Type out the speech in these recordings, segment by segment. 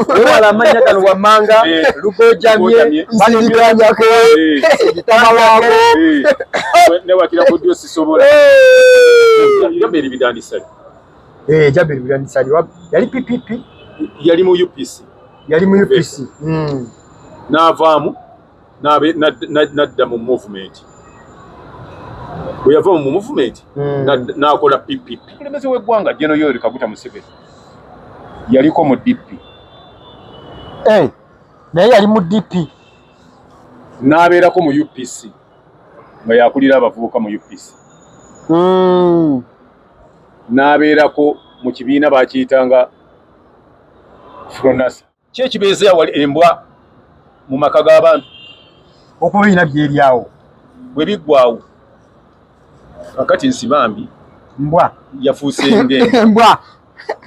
Wewala amannya gano wammanga, Lugojamye, Nsidikanjako, Tamalaako. Newakira ku ddyo sisobola. Jaberi Bidandisali. Jaberi Bidandisali yali PPP, yali mu UPC. Yali mu UPC. N'avaamu n'adda mu movement. Bwe yava mu movement n'akola PPP. Omukulembeze w'eggwanga General Yoweri Kaguta Museveni yaliko mu DP. Naye yali mu DP. N'abeerako mu UPC nga yakulira abavubuka mu UPC. N'abeerako mu kibiina bakiyitanga Fronasa. Ki ekibeeze awali embwa mu maka g'abantu? Okuba birina byeryawo. Bwe biggwawo. Kakati Nsibambi mbwa yafuuse ng'embwa. Mbwa.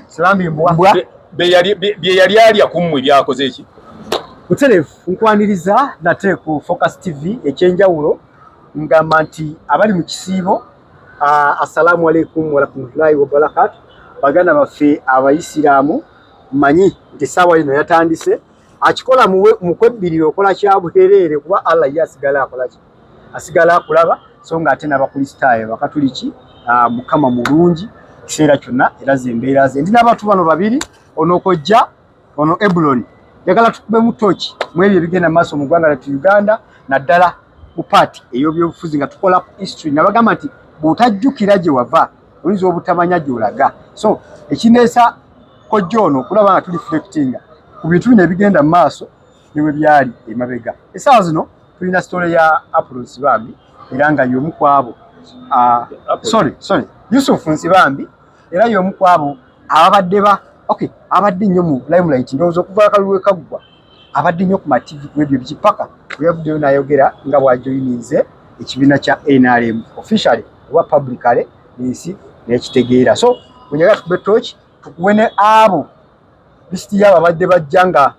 Nsibambi mbwa. Bye yali alya ku mmwe byakoze ki? Butereevu nkwaniriza nate ku Focus TV ekyenjawulo, ngamba nti abali mu kisiibo, assalamu alaikum warahmatullahi wabarakatu. Baganda baffe abayisiraamu, mmanyi nti essaawa ino yatandise akikola mu kwebbirira, okola kya buhereere kuba Allah ye asigala akola ki, asigala akulaba. So nga ate n'Abakristaayo Abakatuliki, Mukama mulungi kiseera kyonna era ze embeera ze. Ndi n'abantu bano babiri, ono Kojja, ono Ebuloni. Njagala tukubemu toki mu ebyo ebigenda mu maaso mu ggwanga lyattu Uganda, naddala mu paati ey'ebyobufuzi, nga tukola ku history. Nabagamba nti bw'otajjukira gye wava oyinza obutamanya gy'olaga. So ekindeesa Kojja ono okulaba nga tureflectinga ku bintu bino ebigenda mu maaso ne bwe byali emabega. Essaawa zino tulina story ya Apollo Nsibambi, era nga y'omu ku abo, sorry, sorry, Yusuf Nsibambi, era y'omu ku abo ababadde ba, okay, abadde nnyo mu limelight. Ndowooza okuva akalulu we kaggwa abadde nnyo ku ma TV, ku ebyo biki, paka bwe yavuddeyo n'ayogera nga bw'ajoyininze ekibiina kya NRM officially oba publicly, ensi n'ekitegeera. So bwenjagala tukube torch, tukuwe ne abo list yaabo abadde bajja nga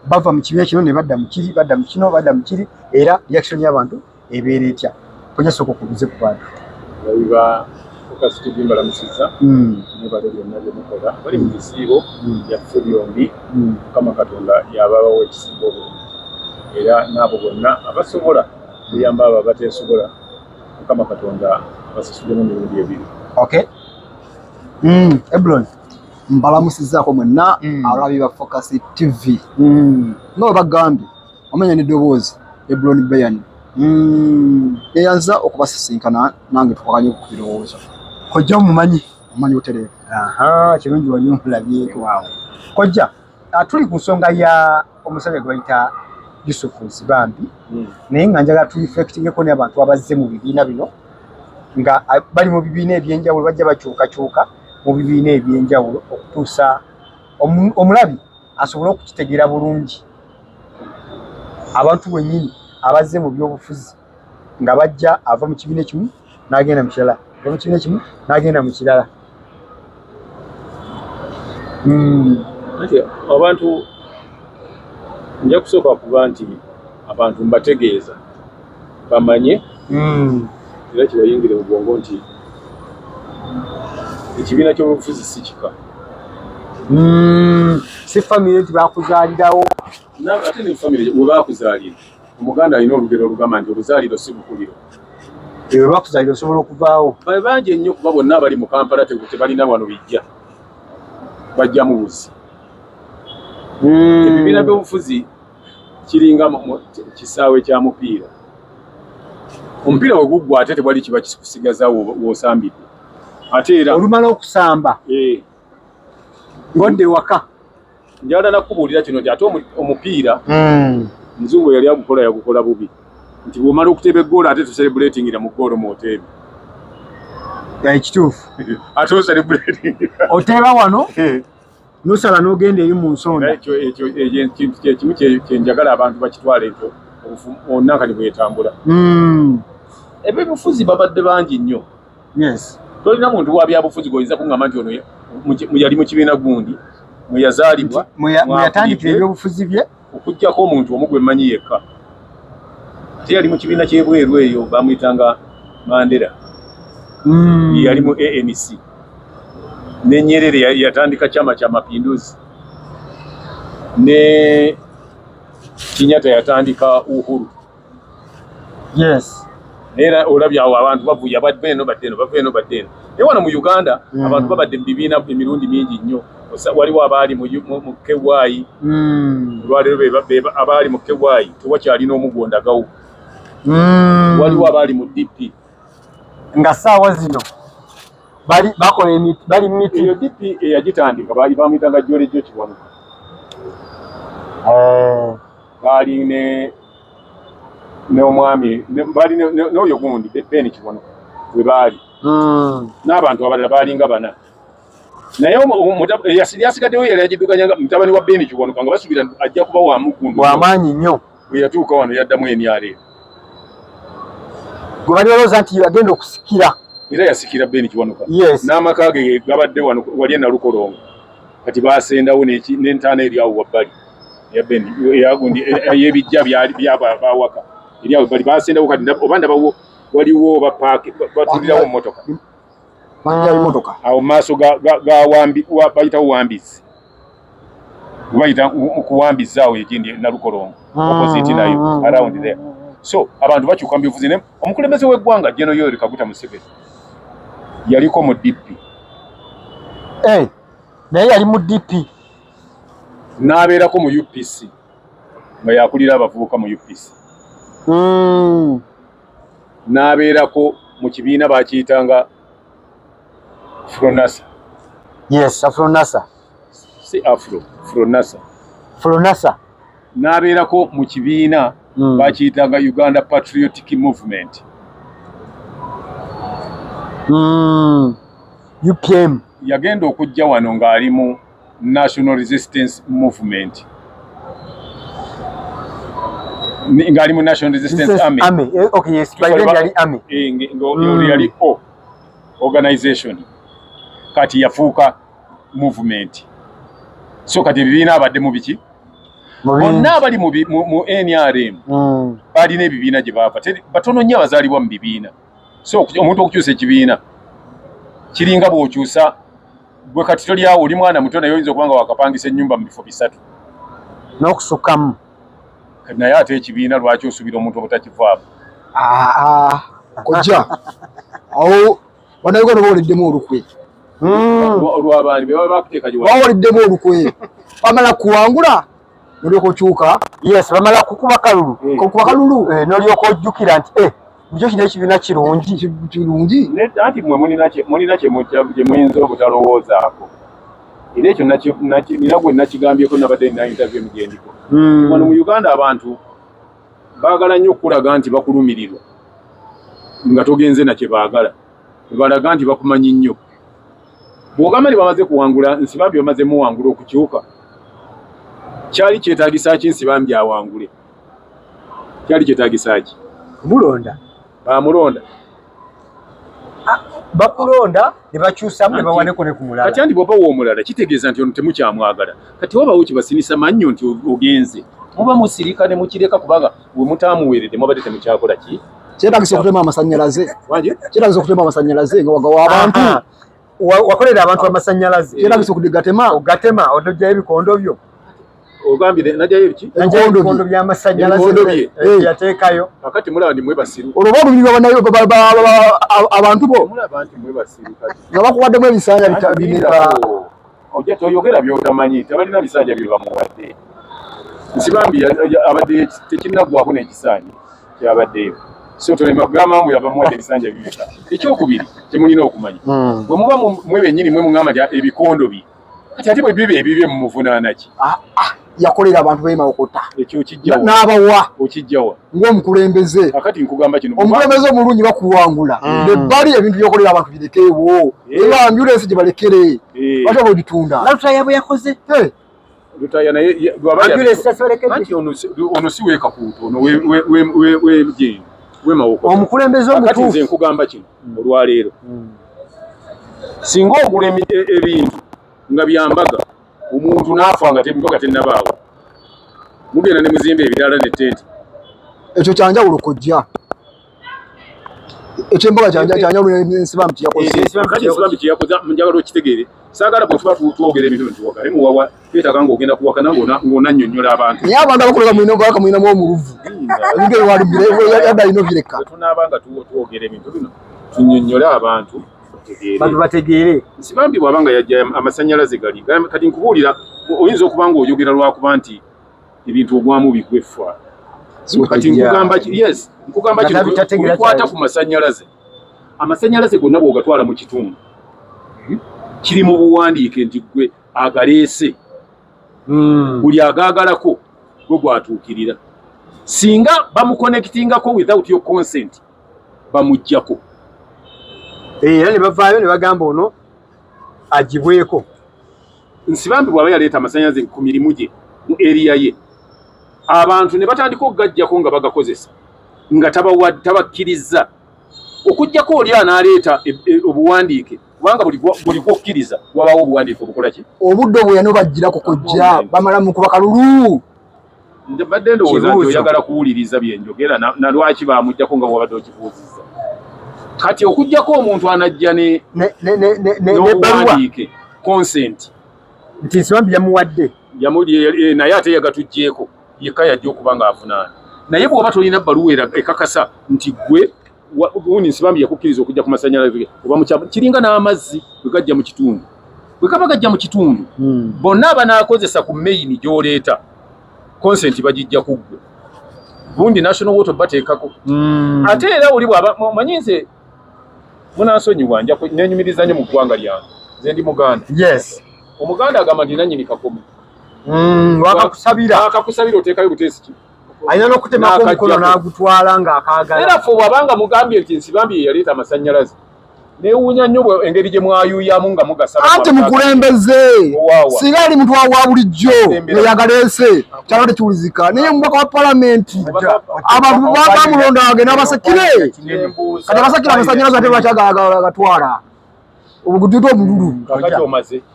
bava mu kibiina kino ne badda mu kiri, badda mu kino, badda mu kiri, era reaction y'abantu ebeera etya. Kojja, sooka okubuze ku bantu. Bayiba Focus TV, mbalamusizza. Mwebale byonna bye mukola. Bali mu bisiibo byaffe byombi. Mukama Katonda yababawo ekisinga obulungi, era n'abo bonna abasobola kuyamba abo abateesobola, Mukama Katonda abasasulemu emirundi ebiri. Okay. Ebron. Mbalamusizzaako mwenna abalabi ba Focus TV. Nga bwe bagambye, omanya n'eddoboozi, Ebron Bayan. Neyanza okubasisinkana nange tukakanye ku birowoozo. Kojja omumanyi? Omanyi butereevu. Aha, kirungi wali omulabyeko. Kojja, tuli ku nsonga ya omusajja gwe bayita Yusuf Nsibambi, naye nga njagala tureflectingeko n'abantu abazze mu bibiina bino nga bali mu bibiina ebyenjawulo, bajja bakyukakyuka mu bibiina ebyenjawulo okutuusa omulabi asobole okukitegeera bulungi. Abantu bennyini abazze mu byobufuzi nga bajja ava mu kibiina ekimu n'agenda mu kirala, ava mu kibiina ekimu n'agenda mu kirala. Anti abantu, nja kusooka kuba nti abantu mbategeeza bamanye era kibayingire mu bwongo nti ekibiina ky'obufuzi si kika. Si famire nti bakuzaalirawo. Ate ne famire we bakuzaalira, Omuganda alina olugero olugamba nti oluzaaliro si bukuliro. Ewe bakuzaalira osobola okuvaawo. Babe bangi ennyo, kuba bonna abali mu Kampala tebalina wano bijja, bajjamu buzi. Ebibiina by'obufuzi kiringa kisaawe kya mupiira. Omupiira we guggwa ate tewali kiba kikusigaza w'osambidde. Ate era olumala okusamba ngodde waka. Njagala nakubuulira kino nti ate omupiira muzungu yali agukola, yagukola bubi, nti bw'omala okuteeba eggoolo ate tocelebratingira mu ggoolo mw'oteebe. Ekituufu. Ate ocelebratingira oteeba wano nosala n'ogenda eri mu nsonda. Ekyo ekintu kyekimu kyenjagala abantu bakitwale ekyo onankani bwetambula. Ebyobufuzi babadde bangi nnyo. Tolina muntu wa byabufuzi gwoyinza kuŋŋamba nti ono yali mu kibiina gundi mwe yazaalibwa, mwe yatandikira ebyobufuzi bye. Okuggyako omuntu omu gwe mmanyi yekka, ate yali mu kibiina ky'ebweru eyo, bamuyitanga Mandela. Yali mu ANC. Ne Nyerere yatandika Chama cha Mapinduzi. Ne Kenyatta yatandika Uhuru. Yes. Era olabye awo abantu bavuya badde eno badde eno bava eno badde eno. Naye wano mu Uganda abantu babadde mu bibiina emirundi mingi nnyo. Waliwo abaali mu KY. Olwaleero abaali mu KY tewakyalina omugondagawo. Waliwo abaali mu DP. Nga ssaawa zino bali bakola emiti bali miti. Eyo DP eyagitandika baali bamuyitanga Jole Jo Kiwanuka. Baali ne n'omwami baali n'oyo gundi Ben Kiwanuka we baali. N'abantu abalala baalinga bana. Naye yasigaddewo yali agiddukanya nga mutabani wa Ben Kiwanuka nga basuubira ajja kuba wa muggundu. Wa maanyi nnyo. Bwe yatuuka wano yaddamu NRM. Gwe bali balowooza nti agenda okusikira. Era yasikira Ben Kiwanuka. Yes. N'amaka ge gabadde wano wali e Nalukolongo. Kati baasendawo n'entaana eri awo wabbali. Eya Ben, eyagundi, ey'ebijja byali by'abawaka. Eri awo wabbali baasendawo kati oba ndabawo waliwo oba paaki batulirawo mmotoka. Mmotoka. Awo mu maaso ga wambi, bayitawo Wambizi. Bayita kuwambiza awo egindi Nalukolongo. Opposite nayo around there. So abantu bakyuka mu byobufuzi ne omukulembeze w'eggwanga General Yoweri Kaguta Museveni yaliko mu DP. Naye yali mu DP. N'abeerako mu UPC nga yakulira abavubuka mu UPC. N'abeerako mu kibiina bakiyitanga Fronasa. Yes, Afronasa. Si Afro, Fronasa. Fronasa. N'abeerako mu kibiina bakiyitanga Uganda Patriotic Movement. UPM. Yagenda okujja wano ng'ali mu National Resistance Movement. Ng'ali mu National Resistance Army. Army. Okay, yes. By then yali Army. Yali O organization. Kati yafuuka movement. So kati ebibiina abadde mu biki? Bonna abali mu NRM balina ebibiina gye baava. Batono nnyo abazaalibwa mu bibiina. So omuntu okukyusa ekibiina kiringa bw'okyusa gwe kati toli awo oli mwana muto naye oyinza okuba nga wakapangisa ennyumba mu bifo bisatu n'okusukkamu. Naye ate ekibiina lwaki osuubira omuntu obutakivaamu? Kojja awo bannayuganda bawuliddemu olukwe. Olw'abaani be baba bakuteeka gye bawuliddemu olukwe. Bamala kuwangula n'olyoka okyuka. Yes, bamala kukuba kalulu. Kukuba kalulu. N'olyoka ojjukira nti nikyo kino ekibiina kirungi. Kirungi. Anti mmwe mulina kye muyinza obutalowoozaako. Era ekyo nina gwe nakigambyeko nabadde nina interview emu gye ndiko. Wano mu Uganda abantu baagala nnyo okukulaga nti bakulumirirwa nga togenze na kye baagala. Balaga nti bakumanyi nnyo. Bw'ogamba nti bamaze kuwangula Nsibambi bamaze muwangula okukyuka. Kyali kyetaagisa ki Nsibambi awangule? Kyali kyetaagisa ki? Kumulonda. Bamulonda. Bakulonda ne bakyusamu ne bawaneko ne ku mulala. Kati andi bw'oba w'omulala kitegeeza nti ono temukyamwagala. Kati wabawo kibasinisa mannyo nti ogenze. Muba musirika ne mukireka kubanga we mutaamuweeredde mwabadde temukyakola ki? Kyetaagisa okutema amasannyalaze. Wangi? Kyetaagisa okutema amasannyalaze nga wagawa abantu. Wakolera abantu amasannyalaze. Kyetaagisa okugatema. Ogatema onoggyayo ebikondo byo. Ogambye najjayo ebiki? Ebikondo by'amasannyalaze. Ebikondo bye. Yateekayo. Kakati mulaba nti mwe basiru. Olwo balubirwa abantu bo. Mulaba nti mwe basiru kati. Nga bakuwaddemu ebisanja bimeka. Ojja toyogera by'otamanyi, tebalina bisanja bye bamuwadde. Nsibambi abadde tekinnaggwako n'ekisanja kyabaddeyo. So tolema kugamba mbu yabamuwadde ebisanja bimeka. Ekyokubiri kye mulina okumanya. Bwe muba mwe bennyini mwe muŋŋamba nti ebikondo bye. Kati ate bwe biba ebibye mumuvunaana ki? Yakolera abantu b'e Mawokota. Ekyo okijjawa. N'abawa. Okijjawa. Ng'omukulembeze. Kakati nkugamba kino. Omukulembeze omulungi bakuwangula. Ebbali ebintu by'okolera abantu birekeewo. Era ambulensi gye balekere. Lwaki oba ogitunda? Nga Lutaaya bwe yakoze. Lutaaya naye anti ono si weekakuuto ono we Mawokota. Omukulembeze omutuufu. Kakati nze nkugamba kino olwaleero. Singa ogula ebintu nga bya mbaga omuntu n'afa nga embaga tennabaawo mugenda ne muzimba ebirala ne tenti. Ekyo kya njawulo kojja. Ekyemboga kyanjawulo n'Ensibambi kyeyakoze. Kati Ensibambi kyeyakoze njagala okitegeere. Saagala bwe tuba twogera ebintu bino tuwakane muwawa twetaaga ng'ogenda kuwakana ng'onannyonnyola abantu. Naye abantu abakuleka mulina obubaka mulinamu omuluvu. Ebintu ebyo wali yadde alina obireka. Bwe tunaaba nga twogera ebintu bino tunnyonnyole abantu bantu bategeere. Nsibambi bw'aba nga yajja amasannyalaze gali kati nkubuulira oyinza okuba ng'oyogera lwakuba nti ebintu ogwamu bigwe ffa. Kati nkugamba yes nkugamba kino kukwata ku masannyalaze. Amasannyalaze gonna bw'ogatwala mu kitundu kiri mu buwandiike nti gwe agaleese buli agaagalako gwe gwatuukirira. Singa bamuconnectingako without your consent bamuggyako. Era ne bavaayo ne bagamba ono agibweko. Nsibambi bw'aba yaleeta amasannyalaze ku mirimu gye mu area ye abantu ne batandika okugaggyako nga bagakozesa nga tabakkirizza okuggyako oli anaaleeta obuwandiike kubanga buli gwokkiriza wabaawo obuwandiike obukola ki obudde obwo yano bagirako kojja bamala mukuba kalulu. Mbadde ndowooza nti oyagala kuwuliriza bye njogera na lwaki bamuggyako nga wabadde okibuuzizza. Kati okuggyako omuntu anajja n'obuwandiike consent nti Nsibambi yamuwadde naye ate yagatuggyeko yekka yajja okuba ng'avunaana. Naye bw'oba tolina bbaluwa ekakasa nti ggwe gundi Nsibambi yakukkiriza okujja ku masannyalaze oba mu kiringa n'amazzi bwe gajja mu kitundu. Bwe kaba gajja mu kitundu bonna abanaakozesa ku main gy'oleeta consent bagijja ku ggwe. Gundi National Water bateekako. Ate era oli bw'aba omanyi nze munansonyiwa nja neenyumiriza nnyo mu ggwanga lyange. Nze ndi Muganda. Yes. Omuganda agamba nti nannyini kakomo. Wakakusabira. Wakakusabira oteekayo buteesi ki? Alina n'okutemako omukono n'agutwala ng'akaagala. Era ffe bw'abanga mugambye nti Nsibambi ye yaleeta amasannyalaze neewuunya nnyo engeri gye mwayuuyamu nga mugasaba. Anti mukulembeze singa ali muntu wa bulijjo eyagaleese kyalo tekiwulizika naye omubaka wa palamenti abantu bamulonda agenda abasekire kati abasakire amasannyalaze ate lwaki agatwala obugutuuta omululu.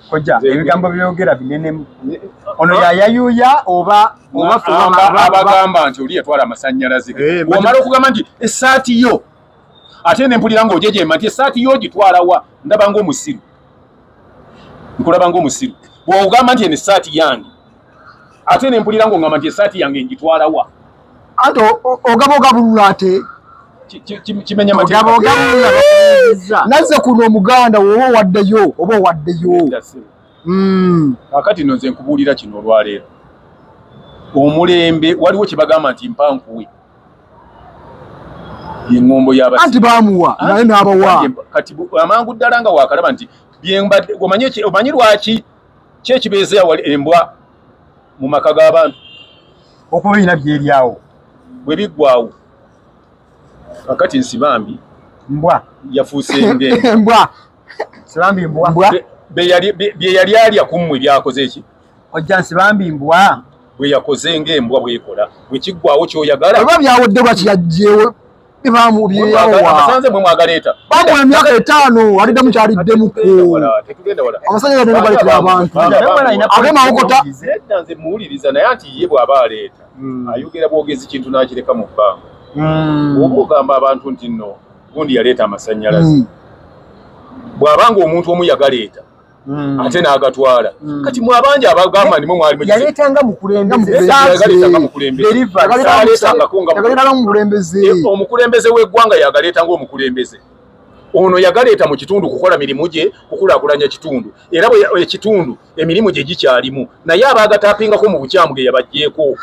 Kojja ebigambo byogera binene ono yayayuya oba abagamba nti oli yatwala amasannyalaze omala okugamba nti essaati yo ate ne mpulira ng'ojejemba nti essaati yo ogitwala wa ndaba ng'omusiru nkulaba ng'omusiru bw'ogamba nti eno essaati yange ate ne mpulira ng'ongamba nti essaati yange ngitwala wa ate ogaba ogabulula ate kimenya mateeka nazze kuno omuganda woba owaddeyo oba owaddeyo. Kaakati nno nze nkubuulira kino olwaleero omulembe waliwo kye bagamba nti mpankuwe y'eŋŋombo y'abasibe. Anti baamuwa naye n'abawa. Kati amangu ddala nga waakalaba nti byembadde omanyi lwaki ki ekibeeze awali embwa mu maka g'abantu okuba birina byeryawo bwe biggwawo. Kakati Nsibambi mbwa yafuuse mbwa Nsibambi mbwa bye yali alya ku mmwe byakoze eki Kojja Nsibambi mbwa bwe yakoze ng'embwa bw'ekola bwe kiggwawo ky'oyagala oba byawodde lwaki yaggyewo bibaamu byeyawa amasanze mwe mwagaleeta bamuwa emyaka 5 aliddamu kyaliddemuko amasannyalaze galeetera abantu ate mawokota. Nedda nze muwuliriza naye anti ye bw'aba aleeta ayogera bwogezi kintu n'akireka mu bbanga. Oba ogamba abantu nti nno gundi yaleeta amasannyalaze bw'abanga omuntu omu yagaleeta ate n'agatwala kati mwabangi abagamba nimwe mwali yaleetanga mukulembeze omukulembeze w'eggwanga yagaleeta ng'omukulembeze ono yagaleeta mu kitundu kukola mirimu gye kukulaakulanya kitundu era ekitundu emirimu gye gikyalimu naye abaagatapingako mu bukyamu ge yabaggyeeko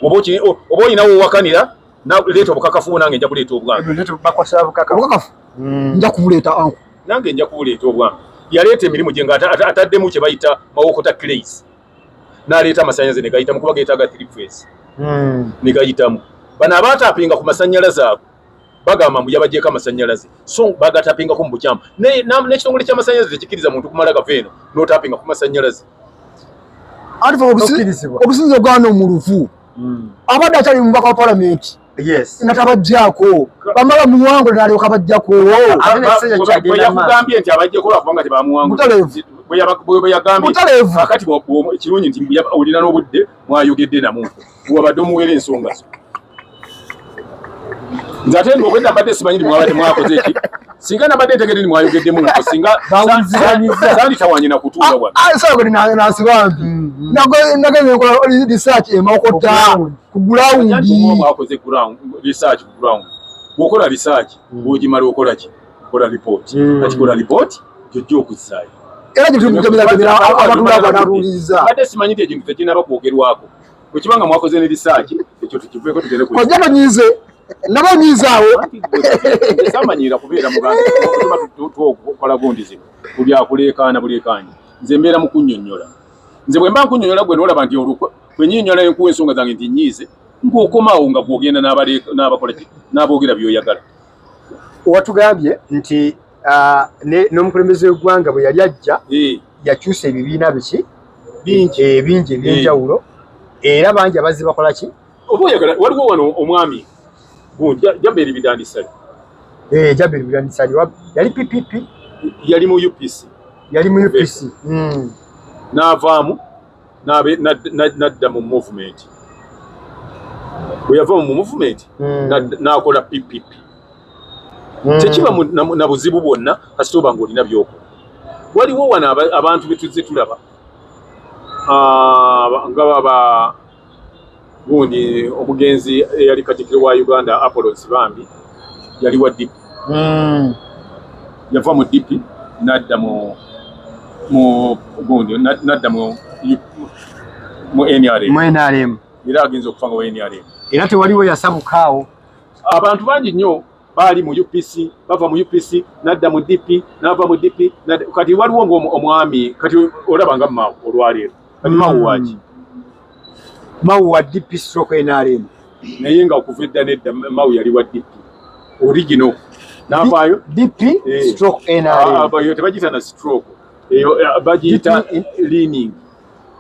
oba olinawo owakanira leeta obukakafu nange nja kuleeta obwange obukakafu nja kubuleeta anku nange nja kubuleeta obwange. Yaleeta emirimu gye nga ataddemu kye bayita mawokota clays n'aleeta amasannyalaze ne gayitamu kuba geetaaga 3 phase ne gayitamu. Bano abaatapinga ku masannyalaze ago bagamba mbu yabagyeko amasannyalaze so bagatapingako mu bukyamu n'ekitongole ky'amasannyalaze tekikkiriza muntu kumala gava eno n'otapinga ku masannyalaze. Anti obusinza ogwana omuluvu abadde akyali mubaka wa palamenti nga tabajjaako bamala muwangula n'alyoka bajjako. Bwe yakugambye nti abajjeko lwakubanga tebamuwangula bwe yagambye kakati ekirungi nti olina n'obudde mwayogedde namu wabadde omuwera ensonga zo. Nze ate obwedda mbadde simanyi nti mwabadde mwakoze eki. Singa nabadde ntegedde nti mwayogeddemu nko singa sanditawanye na kutuula wano. Sawa gwe nasibambi. Nagenze nkola research e Mawokota ku ground. Mwakoze ground research ku ground. Bw'okola research bw'ogimala okola ki? Kola report. Kati kola report gy'ojja okuzzaayo. Era gye tuli abatulaba n'atuwuliriza. Mbadde simanyi nti ekintu tekinnaba kwogerwako. Bwe kiba nga mwakoze ne research ekyo tukiveeko tugende ku. Kojja tonyiize. Nabo onyiizaawo. Samanyiira kubeera mu bantu tuba tukola gundi zino ku byakuleekaana buleekaanyi. Nze mbeera mu kunnyonnyola. Nze bwe mba nkunnyonnyola gwe n'olaba nti olukwe bwe nnyonnyola nkuwa ensonga zange nti nnyiize ng'okomaawo nga gw'ogenda n'abakola ki n'aboogera by'oyagala. Watugambye nti n'omukulembeze w'eggwanga bwe yali ajja yakyusa ebibiina biki bingi ebingi eby'enjawulo era bangi abazze bakola ki? Oba oyagala waliwo wano omwami gundi Jaberi Bidandisali. Jaberi Bidandisali yali PPP, yali mu UPC, yali mu UPC n'avaamu n'adda mu movement. Bwe yava mu movement n'akola PPP. Tekiba na buzibu bwonna kasita oba ng'olina by'okola. Waliwo wano abantu be tuzze tulaba nga baba gundi omugenzi eyali katikkiro wa Uganda Apollo Nsibambi yali wa DP. Yava mu DP n'adda mu gundi n'adda mu NRM. Mu NRM. Era agenze okufa nga wa NRM. Era tewaliwo yasabukaawo. Abantu bangi nnyo baali mu UPC, bava mu UPC n'adda mu DP, n'ava mu DP, kati waliwo ng'omwami kati olaba nga Mao olwaleero. Kati Mao waaki? Mao wa DP stroke NRM. Naye nga okuva edda n'edda Mao yali wa DP. Original. N'avaayo DP stroke NRM. Eyo tebagiyita na stroke. Eyo bagiyita leaning.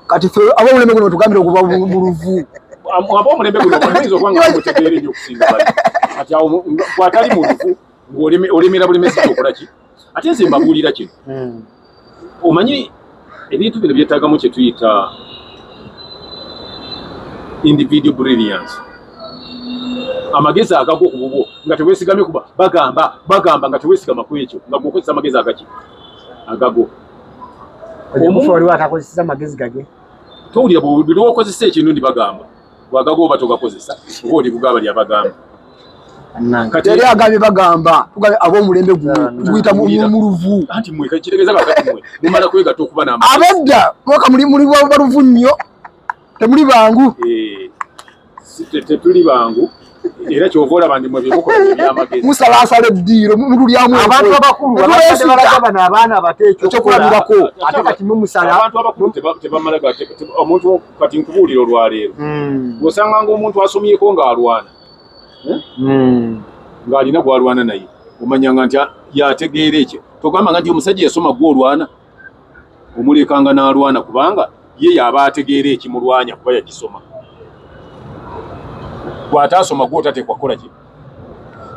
Kati ffe ab'omulembe guno tugambire okuva mu luvu. Ab'omulembe guno oyinza okuba nga mutegeera ennyo okusinga bali. Kati awo bw'atali mu luvu ng'olemera bulemezi kyokola ki? Ate nze mbabuulira kino. Omanyi ebintu bino byetaagamu kye tuyita individual brilliance. Amagezi agago ku bubwo nga teweesigamye kuba bagamba nga teweesigama ku ekyo nga gw'okozesa amagezi agaki agago. Omuntu waliwo atakozesa amagezi gage. Towulira buli lw'okozesa ekintu ndi bagamba bw'agago oba togakozesa oba oli kugaba lya bagamba. Kati yali agambye bagamba tugambye ab'omulembe guno tuguyita mu luvu. Anti mmwe kitegeeza kakati mmwe mumala kwegatta okuba n'amagezi. Ab'edda mwaka muli baluvu nnyo temuli bangu. Tetuli bangu era ky'ova olaba nti mmwe bye mukola eby'amagezi. Musalaasala eddiiro mutulyamu abantu abakulu abadde bano abaana abato ekyokulabirako ate kati mumusala. Abantu abakulu tebamala omuntu kati nkubuulira olwaleero bw'osanga ng'omuntu asomyeko ng'alwana ng'alina gw'alwana naye omanyanga nti yategeera ekyo. Togambanga nti omusajja yasoma gw'olwana omulekanga n'alwana kubanga ye yaba ategeera ekimulwanya kuba yagisoma. Bw'ataasoma gw'otateekwa kukola ki?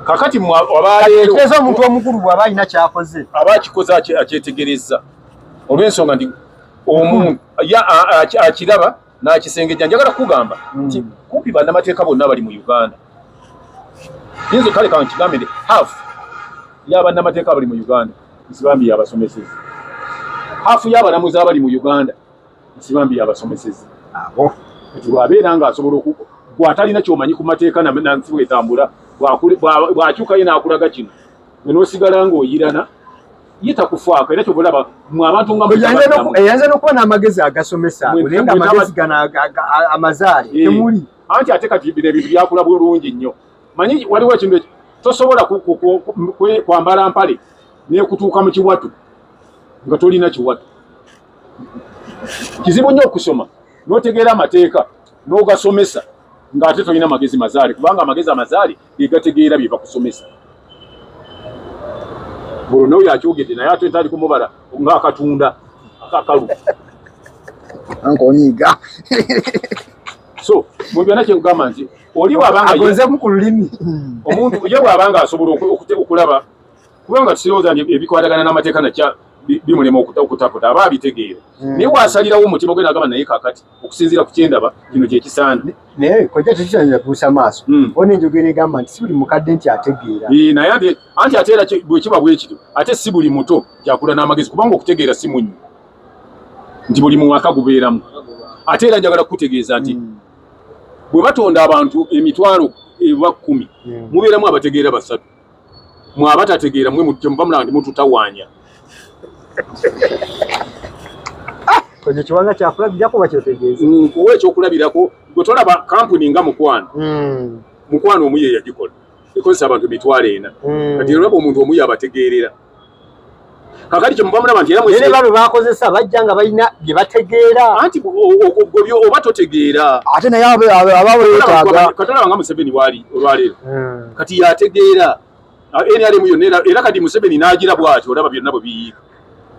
Kakati abaleero omuntu omukulu bw'aba alina ky'akoze aba akikoze akyetegerezza olw'ensonga nti omuntu akiraba n'akisengejja. Njagala kugamba nti kumpi bannamateeka bonna bali mu Uganda. Yinza kale ka nkigambe nti half y'abannamateeka abali mu Uganda Nsibambi y'abasomeseza. Half y'abalamuzi abali mu Uganda Nsibambi y'abasomeseza. Abo kati bw'abeera ng'asobola gw'atalina ky'omanyi ku mateeka na nsi bw'etambula bw'akyuka ye n'akulaga kino gwe n'osigala ng'oyirana ye takufaako. Era ky'ova olaba mmwe abantu nga eyanza n'okuba n'amagezi agasomesa naye nga amagezi gano amazaale temuli. Anti ate kati bino ebintu byakula bulungi nnyo. Manyi waliwo ekintu tosobola kwambala mpale n'ekutuuka mu kiwato nga tolina kiwato. Kizibu nnyo okusoma n'otegeera amateeka n'ogasomesa ng'ate tolina magezi mazaale, kubanga amagezi amazaale ge gategeera bye bakusomesa. Olwo n'oyo akyogedde naye ate ntali kumubala ng'akatunda akakalu. Ankonyiga. So mu byonna kye nkugamba nti oli bw'abanga agonzemu ku lulimi omuntu ye bw'abanga asobola okulaba, kubanga sirowooza nti ebikwatagana n'amateeka nakya Bimulema okutaputa aba abitegeera. Naye wasalirawo omutima gwe nagamba, naye kakati okusinziira ku kyendaba kino kyekisaana. Naye kojja, tekitanyira kubuusa maaso. Ona enjogera egamba nti si buli mukadde nti ategeera. Naye anti ate era bwe kiba bwe kityo, ate si buli muto gyakula n'amagezi, kubanga okutegeera si munnyo nti buli muwaka gubeeramu. Ate era njagala kukutegeeza nti bwe batonda abantu emitwalo eba 10, mubeeramu abategeera basatu. Mwe abatategeera mwe temuva mulaba nti mututawaanya. Kojja, kiwanga kyakulabirako oba kyotegeeza? Nkuwa ekyokulabirako. Gwe tolaba kampuni nga Mukwano? Mukwano omu ye yagikola, ekozesa abantu 400,000. Kati olaba omuntu omu yabategeerera. Kakati kyemuva mulaba nti era naye ne bano bakozesa bajja nga balina bye bategeera. Anti gwe oba totegeera. Ate naye abaabo yeetaaga. Katolaba nga Museveni waali olwaleero? Kati yategeera NRM yonna, era kati Museveni n'agira bw'ati, olaba byonna bwe biyiika.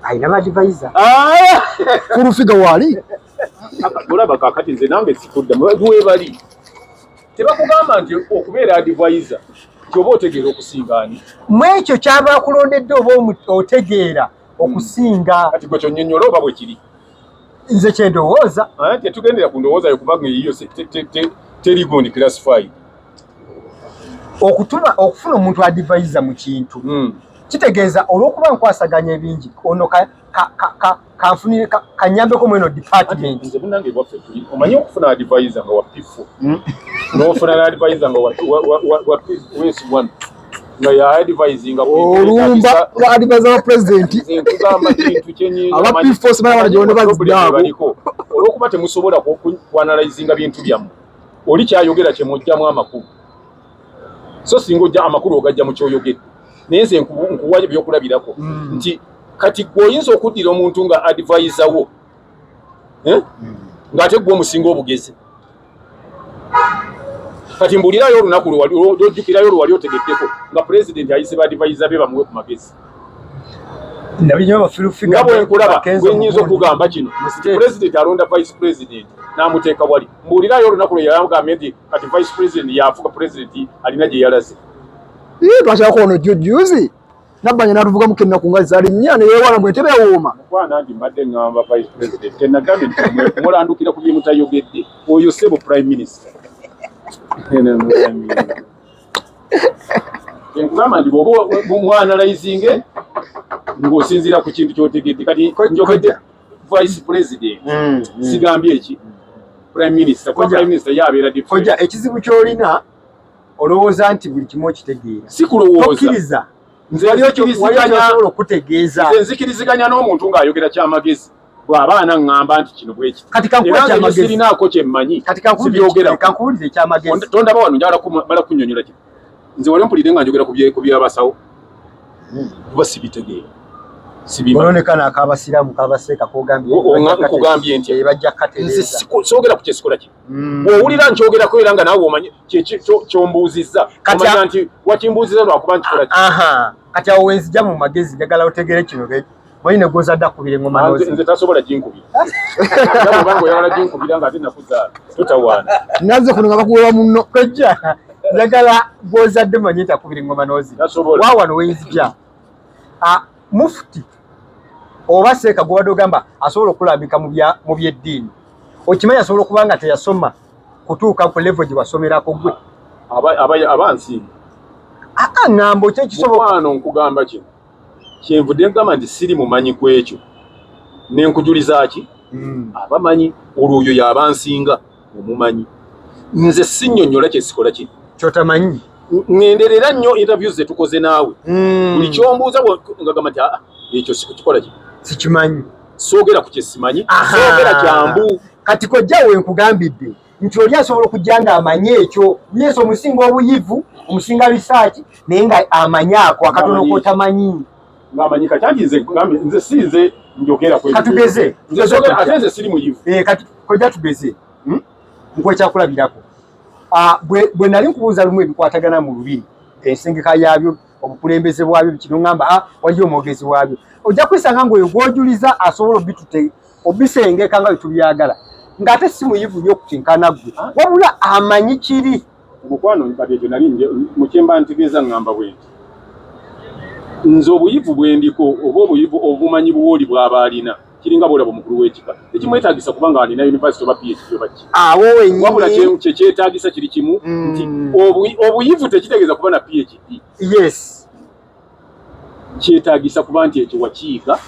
Alina ba advisor. Ah! Kulufiga waali. Olaba kakati nze nange sikudda webali tebakugamba nti okubeera advisor nti oba otegeera okusinga ani. Mu ekyo kyaba akulondedde oba otegeera okusinga. Kati gwe kyonnyonnyola oba bwe kiri? Nze kyendowooza. Tetugendera ku ndowooza yo, kubanga eyiyo teri gundi classified. Okutuma okufuna omuntu advisor mu kintu kitegeeza olw'okuba nkwasaganya ebingi, ono kanfunire kanyambeko mweno department. Nze munange bwaffe tuli omanyi okufuna advisor nga wa P4, n'ofuna n'advisor nga wa P1 nga ya advisinga. Olumba lwa advisor wa president. Nze nkugamba kintu kyenyinza. Aba P4 simanyi abana gyebona baziddaabo. Baliko olw'okuba temusobola kuanalyzinga bintu byammwe, oli kyayogera kyemugjamu amakulu, so singa ojja amakulu ogajja mu kyoyogedde. Naye nze nkuwa ebyokulabirako nti kati gwe oyinza okuddira omuntu nga advisor wo, eh? Ng'ate gwe omusinga obugezi. Kati mbulirayo olunaku lwojjukirayo lwewali otegeddeko nga pulezidenti ayise ba advisor be bamuwe ku magezi. Nga bwenkulaba bwenyinza okugamba kino, pulezidenti alonda vice president n'amuteeka wali. Mbuulirayo olunaku lwe yagambye nti kati vice president yafuga, pulezidenti alina gye yalaze. Twakyako ono jjujuzi nabbanja n'atuvugamu ennaku nga zaali 4 neyeewala mbu entebe ewooma. Mukwana nti mbadde ŋŋamba vice president, tenagambye nti mulandukira ku bye mutayogedde. Oyo sebo prime minister, nkugamba nti bwoba mwanalizinge ng'osinziira ku kintu kyotegedde. Kati njogedde vice president, sigambye eki prime minister, kuba prime minister yabeera different. Kojja, ekizibu ky'olina olowooza nti buli kimu okitegeera. Si kulowooza. Tokkiriza. Nze waliyo nzikiriziganya kyosobola okutegeeza. Nze nzikiriziganya n'omuntu ng'ayogera kyamagezi bw'aba anaŋŋamba nti kino bwe kiti. Kati kankuwa Era nze ekyamagezi. sirinaako kye mmanyi. Kati Sibyogera. kankubuulize ekyamagezi. Tondaba wano, njagala mala kunnyonnyola kino. Nze wali ompulidde nga njogera ku by'abasawo, kuba sibitegeera, sibimanyi. Olonekana akabasiraamu kabaseeka kogambye. Nkugambye nti bajja nze kukatereeza. Soogera ku kyesikola kino. Bw'owulira nkyogerako era nga naawe omanyi kyombuuzizza, Kati omanya nti wakimbuuzizza lwakuba nkikola ki. Aha, kati awo wenzija mu magezi, njagala otegere kino manyi ne gwozadde akubira engoma. Nze nozi nze tasobola ginkubira. Era bw'obanga oyagala ginkubira ng'ate nakuzaala, totawaana. Nazze kuno nga bakuwewa munno. Kojja, njagala gwozadde manyi nti akubira engoma nozi. Tasobola. Wa wano wenzija, mufuti oba seeka gwobadde ogamba asobola okulambika mu byeddiini, okimanyi asobola okuba nga teyasoma kutuuka ku level gye wasomerako gwe. Aba nsinga. Aa, ŋŋamba ki ekisoboka? Mukwano, nkugamba kino, kyenvudde nkugamba nti siri mumanyi ku ekyo, nenkujuliza ki abamanyi. Olwo oyo yaba nsinga omumanyi. Nze sinnyonnyola kyesikola kino. Kyotamanyi. Ŋŋenderera nnyo interviews zetukoze naawe. Buli kyombuuza ngagamba nti aa, ekyo sikukikola kino. Sikimanyi. Soogera ku kyesimanyi. Aha. Soogera kyambu. Kati kojja, we nkugambidde nti oli asobola okujja nga amanyi ekyo, yesu omusinga obuyivu, omusinga research, naye nga amanyi ako akatono Ng'amanyi. kotamanyi. Ng'amanyi kati nze nkugambye, nze si nze njogera ku ebyo. Katugeze. Nze soogera, ate nze siri muyivu. Kati kojja tugeze, Nkuwa ekyakulabirako. Bwe nali nkubuuza lumu ebikwatagana mu lubiri, ensengeka yaabyo, obukulembeze bwabyo, kino ŋŋamba, waliyo omwogezi waabyo. Ojja kwisanga ng'oyo gw'ojuliza asobola obisengeka nga bwe tubyagala, ng'ate si muyivu nnyo okukinkana ggwe, wabula amanyi kiri. Mukwano, kati ekyo nali mukyemba ntegeeza, ŋŋamba bwe nti Nze obuyivu bwendiko oba obuyivu obumanyi bwoli bw'aba alina kiringa bwolaba omukulu w'ekika tekimwetaagisa kubanga alina university oba PhD oba ki. Awo wenyini. Wabula kyekyetaagisa kiri kimu nti obuyivu tekitegeeza kuba na PhD. Yes. Kyetaagisa kuba nti ekyo wakiyiga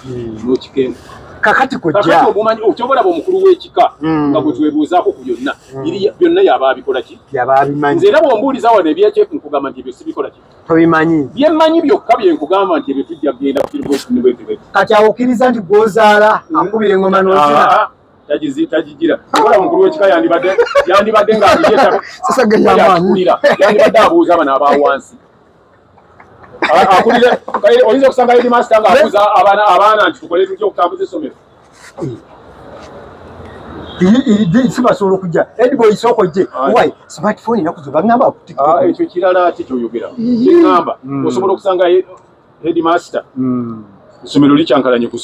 n'okikenga. Kakati kojja. Kakati obumanyi okyobola omukulu w'ekika nga gwe twebuuzaako ku byonna byonna yaba abikola ki? Yaba abimanyi. Nze era bw'ombuuliza wano ebyekye nkugamba nti ebyo sibikola ki? Tobimanyi. Byemmanyi byokka bye nkugamba nti ebyo tujja kugenda kukirimu. Kati awo okkiriza nti gw'ozaala akubira engoma n'ozina? Tagigira. Okola omukulu w'ekika yandibadde ng'akulira. Yandibadde abuuza bano aba wansi. Akulira oyinza okusanga headmaster ng'abuuza abaana nti tukole tutya okutambuza essomero. Sibasobola okujja. Headboy sooka ojje. Why? Smartphone ennaku zo bagamba ku TikTok. Ekyo kirala ki ky'oyogera? Kyeŋŋamba osobola okusanga headmaster essomero likyankalanye ku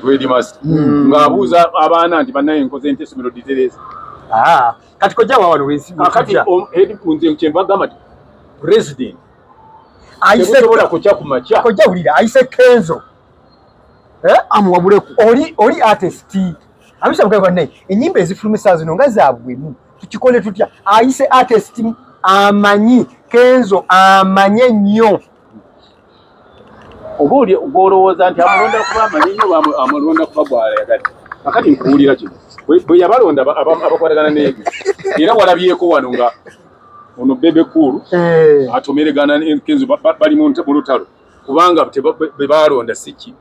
headmaster ng'abuuza abaana nti bannaye nkoze nti essomero litereeza. Kati kojja wa wano wensi. Kakati nze kye mbagamba nti president tebusobola kukya ku makya. Kojja wulira ayise Kenzo. Amuwabuleku. Oli artist. Abisa bwe banne ennyimba ezifulumisa zino nga zaabwemu tukikole tutya? Ayise artist amanyi Kenzo amanye nnyo. Oba oli gw'olowooza nti amulonda kuba amanyi nnyo oba amulonda kuba gw'ayagadde. Kakati nkubuulira kino bwe yabalonda abakwatagana n'ebyo era walabyeko wano nga ono Bebe Cool atomeregana ne Kenzo bali mu lutalo kubanga be baalonda si ki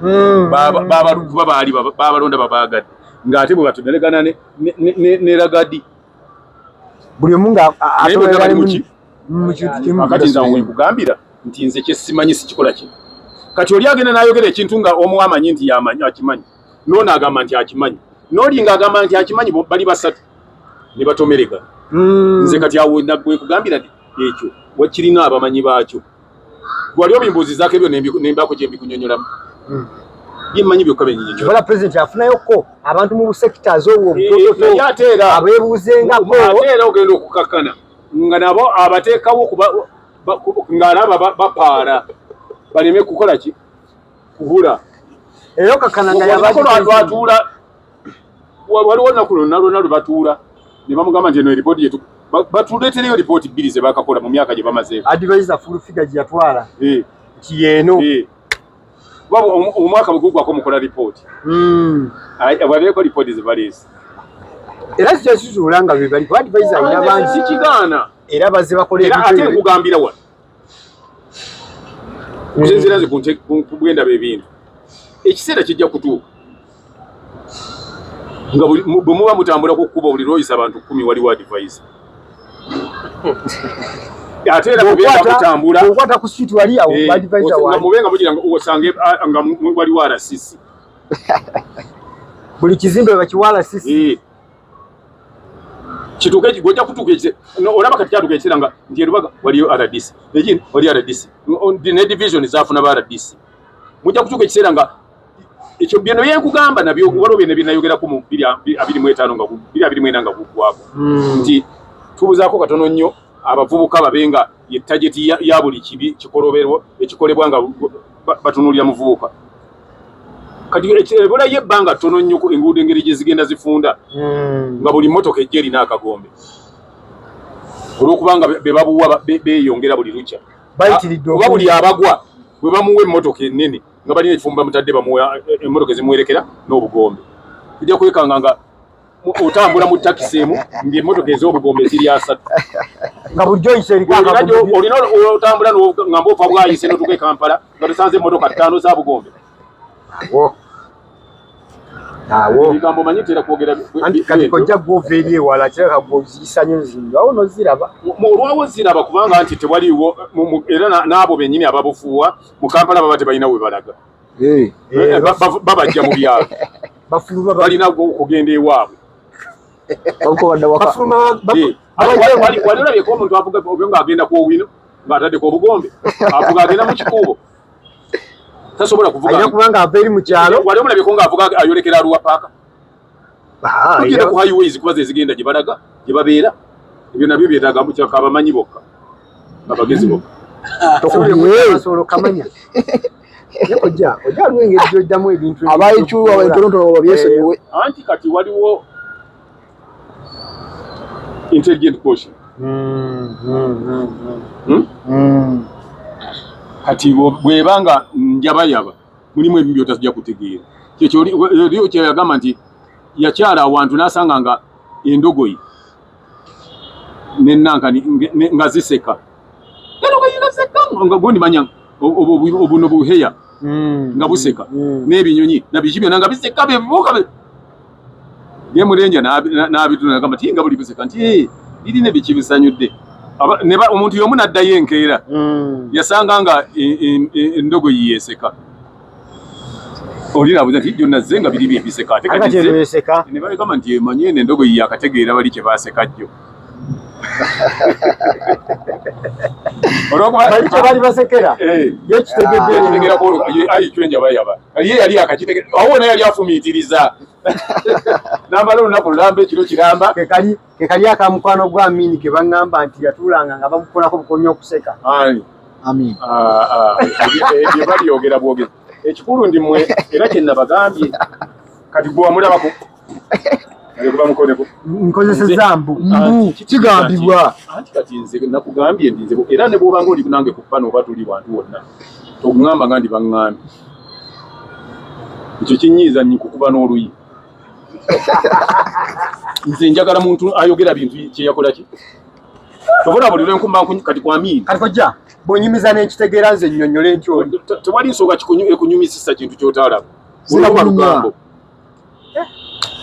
kuba baali babalonda babaagadde ng'ate bwe batomeregana ne Ragadi buli omu nga bali mu kintu kimu. Kakati nze awo nkugambira nti nze kye simanyi sikikola kino. Kati oli agenda n'ayogera ekintu nga omu amanyi nti yamanyi akimanyi, n'ono agamba nti akimanyi, n'oli ng'agamba nti akimanyi, bali basatu ne batomerega. Nze kati awo naggwe nkugambira nti ekyo wakirina abamanyi baakyo. Wali obimbuuzizaako ebyo nembaako gye mbikunyonnyolamu. Byemmanyi byokka byennyinnyonnyola. Wala president afunayoko abantu mu sectors obwo obutototo abeebuuzengako. Ate era ogenda okukakkana nga nabo abateekawo ng'alaba bapaala baleme kukola ki? Kubula. Era okakkana nga yabatuula waliwo olunaku lwonna lwonna lwe batuula ne bamugamba nti eno eripooti yetu batuleetereyo lipooti bbiri ze baakakola mu myaka gye bamazeeko. Advisor full figure gye yatwala nti yeeno. Omwaka bwe gugwako mukola lipooti. Wabeeko lipooti ze baleese. Era kijja kizuula nga be baliko advisor alina bangi. Sikigaana. Era bazze bakola ebintu. Era ate nkugambira wano. Okusinziira nze ku bwendaba ebintu. Ekiseera kijja kutuuka. Nga bwe muba mutambula ku kkubo buli lw'oyisa abantu 10 waliwo advisor. Ate era mubeera mutambula. Okwata ku street wali awo advisor wali. Mubenga mugira nga osange nga waliwo RCC. Buli kizimbe bakiwa RCC. Kituuke gojja kutuuka ekise olaba kati kyatuuka ekiseera nga nti erubaga waliyo RDC. Ekindi waliyo RDC. Ne division zaafuna ba RDC. Mujja kutuuka ekiseera nga ekyo byeno byenkugamba nabyo waliwo byene byenayogerako mu 2025 nga 2024 nga guggwako nti tubuzaako katono nnyo abavubuka babe nga ye target ya buli kibi kikoloberwa ekikolebwa nga batunuulira muvubuka. Kati ebulayo ebbanga ttono nnyo enguudo engeri gye zigenda zifunda nga buli mmotoka ejja erina akagombe olw'okubanga be babuwa beeyongera buli lukya kuba buli abagwa bwe bamuwa emmotoka ennene nga balina ekifo bamutadde bamuwa emmotoka ezimuwerekera n'obugombe. Tujja kwekanga nga otambula mu takisi emu ng'emmotoka ez'obugombe ziri asatu. Nga bulijjo oyise eriko akagombe. Olina otambula nga mba ova bwayise n'otuuka e Kampala nga tosanze emmotoka 5 za bugombe. Awo. Ebigambo omanyi tera kwogera. Anti kati kojja gw'ova eri ewala kirabika gw'oziyisa nnyo zingi awo n'oziraba. Olwawo ziraba kubanga nti tewaliiwo era n'abo bennyini ababufuuwa mu Kampala baba tebalina we balaga. Babajja mu byalo. Balina okugenda ewaabwe. Wali olabyeko omuntu avuga ng'agenda ku Owino ng'ataddeko obugombe avuga agenda mu kikuubo. Tasobola kuvuga. Alina kubanga ava eri mu kyalo. Wali omulabyeko ng'avuga ayolekera Arua Park. Tugenda ku highways kuba ze zigenda gye balaga gye babeera. Ebyo nabyo byetaaga abamanyi bokka abagezi bokka. Tosobola okamanya. Kojja, ojja waliwo engeri gy'oddamu ebintu. Abayicu abaitonotono babyesonyiwe. Anti kati waliwo intelligent quotient. Kati bw'eba nga njabayaba, mulimu ebintu by'otajja kutegeera. Kyekyo oli kyeyagamba nti yakyala awantu n'asanga nga endogoyi nenankani nga ziseka, endogoyi nga ziseka, nga gundi manya obuno buheya nga buseka, n'ebinyonyi na biki byonna nga biseka, bibuuka gemulenja n'abituna, nagamba ti nga buli buseka nti "Eh, birina biki bisanyudde." Omuntu y'omu n'addayo enkeera, yasanga nga endogoyi yeeseka. Oli nabuuza nti jjo nazze nga biri byebiseka, ate kati akati nze eno yeseka. Ne bagamba nti emanye eno endogoyi yakategeera bali kye baaseka jjo. Olwokuba bali kye bali basekera, Eh, ye kitegedde. yakitegeerako ayi cwenjabayaba, ye yali akakitegera awo wona, yali afumiitiriza n'amala olunaku lulamba, ekiro kiramba. Kekali akamukwano gwa Amini ke baŋŋamba nti yatuulanga nga bamukolako bukonya okuseka. Ayi, Amin. ah, ah, ebyo babyogera bwogezi. Ekikulu ndi mmwe, era kye nabagambye, kati gwe wamulabako alekuba mukoneko. Nkozesezza mbu. Mbu kigambibwa. Anti kati nze nakugambye nti nze era ne bw'obanga oli nange ku ppano oba tuli wantu wonna, toŋŋamba nga ndi baŋŋambye. Ekyo kinyiiza nnyo kukuba n'oluyi. Nze njagala muntu ayogera bintu kyeyakola ki tobola buli lwenkumba kati kwamiini. Kati kojja, bw'onyumiza n'ekitegeera, nze nnyonnyole nti oli Tewali nsonga ekunyumisisa kintu ky'otalaba. Sina Olwokuba kunyumya. lugambo.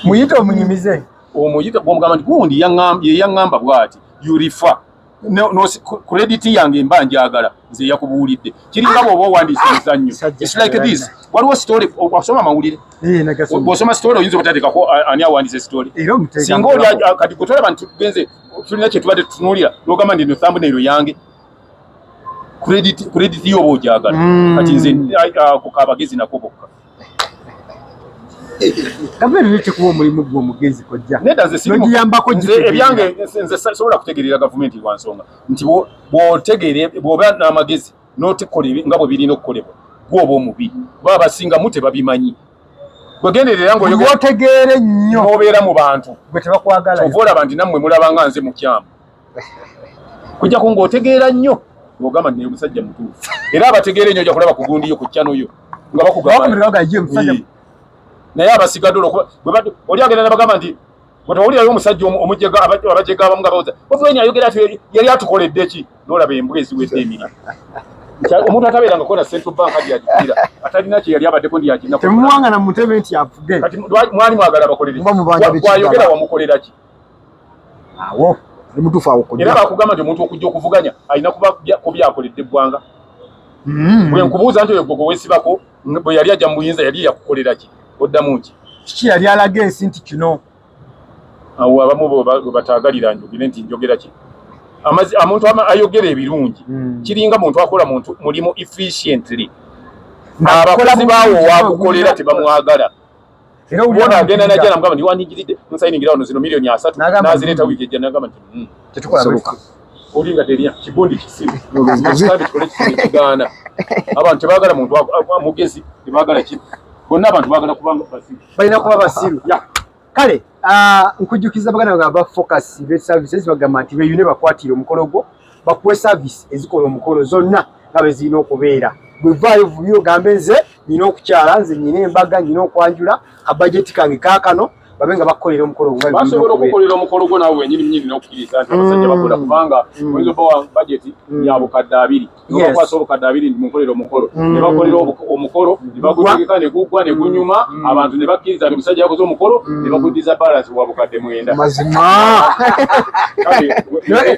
Muyite omunyumize. Omuyita bwomugamba nti gundi ye yaŋŋamba bw'ati, you refer. No, credit yange mba njagala nze yakubuulidde. Kiringa bw'oba owandiisa emizannyo. Sajja. It's like this, waliwo story, wasoma amawulire? Eh, nagasoma. Bw'osoma story oyinza obutateekako ani awandiise story. Era omuteeka. Singa oli kati gwe tolaba nti tugenze tulina kye tubadde tutunuulira, n'ogamba nti eno thumbnail yange, credit yo oba ogyagala. Kati nze ako kabagezi nako bokka. Gavumenti nekikuwa omulimu gwe omugezi, kojja. Nedda, nze siri N'ogiyambako nze gitegeera. ebyange nze sobola kutegeerera gavumenti lwa nsonga nti bw'otegeera, bw'oba n'amagezi n'otekola nga bwe birina okukolebwa, gwoba omubi, kuba abasingamu tebabimanyi. Bwegenderera ng'oyogera Bw'otegeera ennyo, n'obeera mu bantu, gwe tebakwagala. Kyova olaba nti nammwe mulaba nga nze mukyamu, kujjako ng'otegeera nnyo ng'ogamba nti naye omusajja mutuufu. Era abategeera ennyo ojja kulaba ku gundi yo, ku channel yo, nga bakugamba Bakumira ye musajja. Ee. Naye abasigadde olwokuba oli agenda nabagamba nti bwe tewulirayo omusajja omujega, abajega abamu nga bawoza Bobi ayogera ati yali atukoledde ki, n'olaba embwa eziwedde emirimu. Nti omuntu atabeerangako na central bank gyagikira, atalina kye yali abaddeko ndi yakirina. Temuwanga na mutebe nti afuge. Kati mwali mwagala bakolere ki? Muba mubanja biki Bw'ayogera ddala? wamukolera ki? Awo Ali mutuufu awo Era kojja. bakugamba nti omuntu okujja okuvuganya alina kuba ku byakoledde eggwanga. Bwe nkubuuza nti oyo gwe gwe weesibako bwe yali ajja mu buyinza yali yakukolera ki, oddamu ki? Kiki yali alaga ensi nti kino? Awo abamu bwe bataagalira njogere nti njogera ki. Amazi omuntu ayogera ebirungi kiringa muntu akola muntu mulimu efficiently, abakozi baawo wagukolera tebamwagala. Era owulira Bona agenda bamukiriza. najja namugamba ndi wandigiridde nsayiningira wano zino miliyoni 30, N'agamba, nazireeta wiiki ejja, nagamba nti Tetukola Soboka. bwe tutyo. Oli nga terya kigundi kisibu. Olugezi. Kigambe kikole kisibu kigaana. Abantu tebaagala muntu mugezi, tebaagala ki, bonna abantu baagala kubanga basiru. Balina kuba basiru. Ya. Kale nkujjukiza baganda bange aba Focus Event Services, bagamba nti beyune bakwatire omukolo gwo, bakuwe service ezikola omukolo zonna nga bwe zirina okubeera. Bwevaayo vuyo ogambe nze nina okukyala, nze nina embaga, nina okwanjula, kabajeti kange kaakano, babe nga bakukolera omukolo gwo nga bwe gulina Basobola okubeera. okukolera omukolo gwo naawe wenyini nyini n'okukkiriza nti abasajja bakola, kubanga oyinza obawa bajeti ya 20,000, nobakwasa 20,000 nti munkolera omukolo, ne bakolera omukolo ne bagutegeka ne guggwa ne gunyuma, abantu ne bakkiriza nti omusajja yakoze omukolo, ne bakuddiza balance wa 9,000. Mazima. Kale,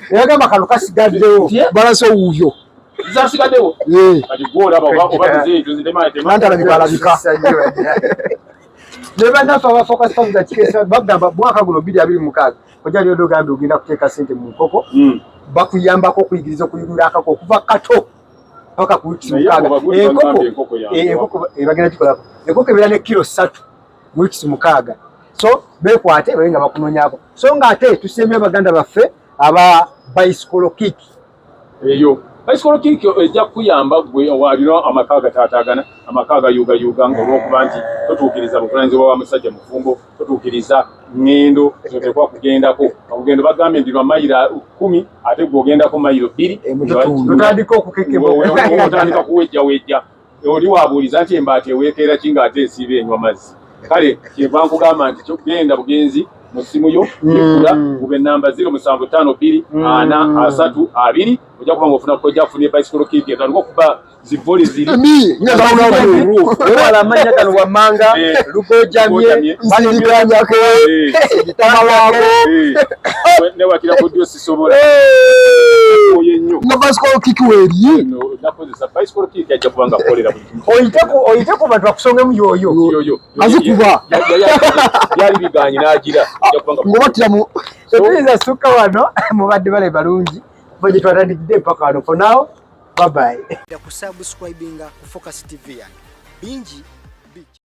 Ne bagamba kano kasigaddewo. Balance owuuyo. Zasigaddewo. Eh, Kati gwolaba oba bize ekyo nze Anti alabika alabika. Ne bannaffe aba Focus Family kikesa bagamba mwaka guno 2026, ojja lyodde ogambye ogenda kuteeka ssente mu nkoko, bakuyambako okuyigiriza okuyigula akako okuva kato paka ku wiiki Naye 6. abo bagundi Enkoko bagambye enkoko yange. Enkoko bagenda gikolako, enkoko ebeera ne kilo 3 mu wiiki 6, so beekwate babe nga bakunonyako. So nga ate tusiimye baganda baffe aba Bicycle Kick. Eyo. Bicycle kick ejja kukuyamba gwe alina amaka agataataagana, amaka agayuugayuuga, ng'olwokuba nti totuukiriza buvunaanyizibwa bwa musajja mufumbo, totuukiriza ŋŋendo zoteekwa kugendako. Olugendo bagambye nti lwa mayiro 10, ate gwe ogendako mayiro 2. Otandika okukekema. Otandika kuwejjawejja. Oli wabuuliza nti embaata eweekeera ki ng'ate esiiba enywa mazzi? Kale kyenva nkugamba nti genda bugenzi mu ssimu yo, ekula kuba enamba 0752 4 3 2, ojja kuba ng'ofuna, ojja kufuna bicycle kick etandika okuba zivoli ziri. Wewala amannya gano wammanga: Lugojamye, Nsidikanjako, tamalaako. Newakira ku ddyo sisobola oyo ennyo. Nga bicycle kick weeri. Nakozesa bicycle kick, ajja kuba nga akolera buli kimu. Oyite ku bantu bakusongemu yoyo. Yoyo. Azikuba. Byali biganye n'agira, ajja kuba nga Ng'obattira mu Tetuyinza sukka wano. Mubadde bale balungi kuva gye twatandikidde mpaka wano. For now, bye bye. Kusubscribinga ku Focus TV yange bingi.